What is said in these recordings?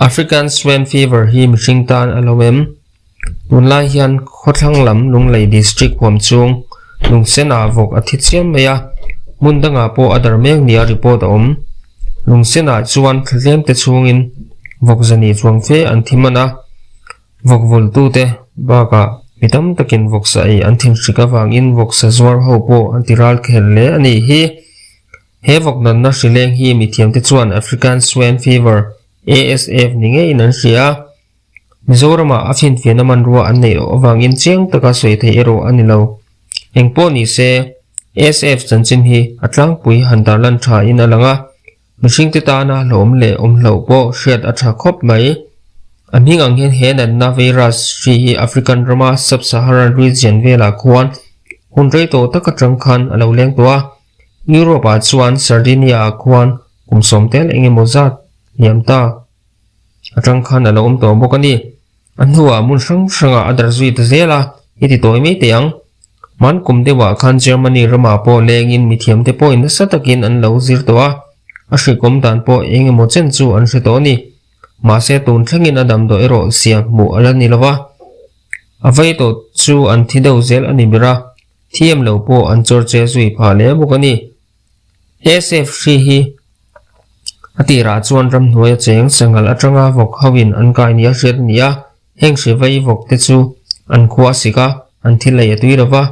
African Swine Fever hi mihring tan a lo em? Tunlai hian khawthlang lam Lunglei District huam chung Lungsenah vawk a thi chiam mai a, hmun dangah pawh a dar mek nia report a awm. Lungsenah chuan thlatlem te chhungin vawk zani chuang fe an thi hman a, vawk vultute bakah mi tam takin vawksa ei an thinhrik avangin vawksa zuar ho pawh an ti ral kher hle a nih hi. He vawk natna hrileng hi mithiamte chuan African Swine Fever, ASF, ni ngeiin an hria a. Mizoramah a finfiahna hmanrua an neih loh avangin chiang taka sawi theih erawh a ni lo. Engpawh ni se, ASF chanchin hi a tlangpui han tarlan thain a lang a, mihringte tana hlawm leh awm hloh pawh hriat a tha khawp mai. A hming ang hian he natna virus hri hi African rama Sub-Saharan region velah khuan hun rei tawh tak atang khan a lo leng tawh a. Europe-ah chuan Sardinia-ah khuan kum sawm tel eng emaw zat hniam ta atang khan a lo awm tawh bawk a ni. A hnuah hmun hrang hrangah a darh zui ta zel a, i ti tawi mai teh ang. Hman kum deuhah khan Germany ramah pawh lengin mithiamte pawhin nasa takin an lo zir tawh a, a hrikawm dan pawh eng emaw chen chu an hre tawh a ni. Mahse tun thlengin a damdawi erawh siam hmuh a la ni lo va, a vei tawh chu an thi deuh zel a ni ber a. Thiam lo pawh an chawr che zui phah hle bawk a ni. ASF hri hi a tirah chuan ramhnuai a cheng sanghal atanga vawk hoin an kai nia hriat a ni a, heng hri vei vawk te chu an khua a sik a, an thil ei a tui lo va,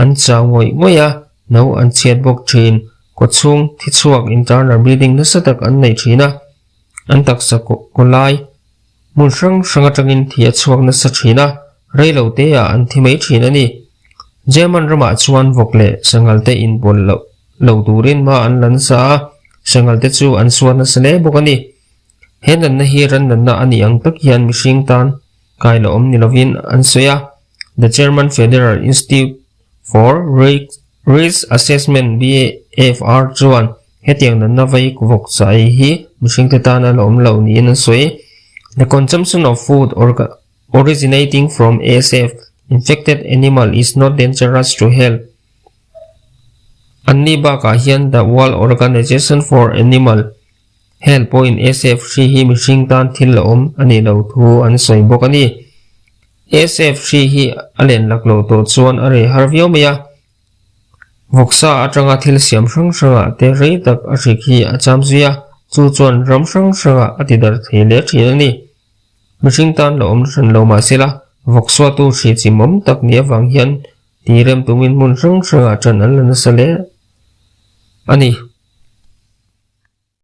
an chau ngawih ngawih a, no an chhiat bawk thin, kawchhung thi chhuak internal bleeding nasa tak an nei thin a, an taksa kawlai Hmun hrang hrang atangin thi a chhuak nasa thin a, rei lo te ah an thi mai thin a ni. German ramah chuan vawk leh sanghal te inbual loh lo turin hma an la nasa a, sanghal te chu an suat nasa hle bawk a ni. He natna hi ran natna a nih ang tak hian mihring tan kai la awm ni lovin an sawi a, The German Federal Institute for Risk Assessment, BAFR, chuan Hetiang natna vei vawk sa ei hi mihringte tan a la awm lo niin an sawi. The consumption of food originating from ASF infected animal is not dangerous to health. Anni bakah hian The World Organization for Animal Health pawhin ASF hri hi mihring tan thil la awm a nih loh thu an sawi bawk a ni. ASF hri hi a len lak loh tawh chuan a rei har viau mai a. Vawksa atanga thil siam hrang hrangah te rei tak a hrik hi a cham zui a, chu chuan ram hrang hrangah a ti darh thei leh thin a ni. Mihring tan la awm hran lo mah sela, vawksuatu hri chimawm tak ni avang hian ti rem tumin hmun hrang hrangah ṭan an la nasa hle a ni.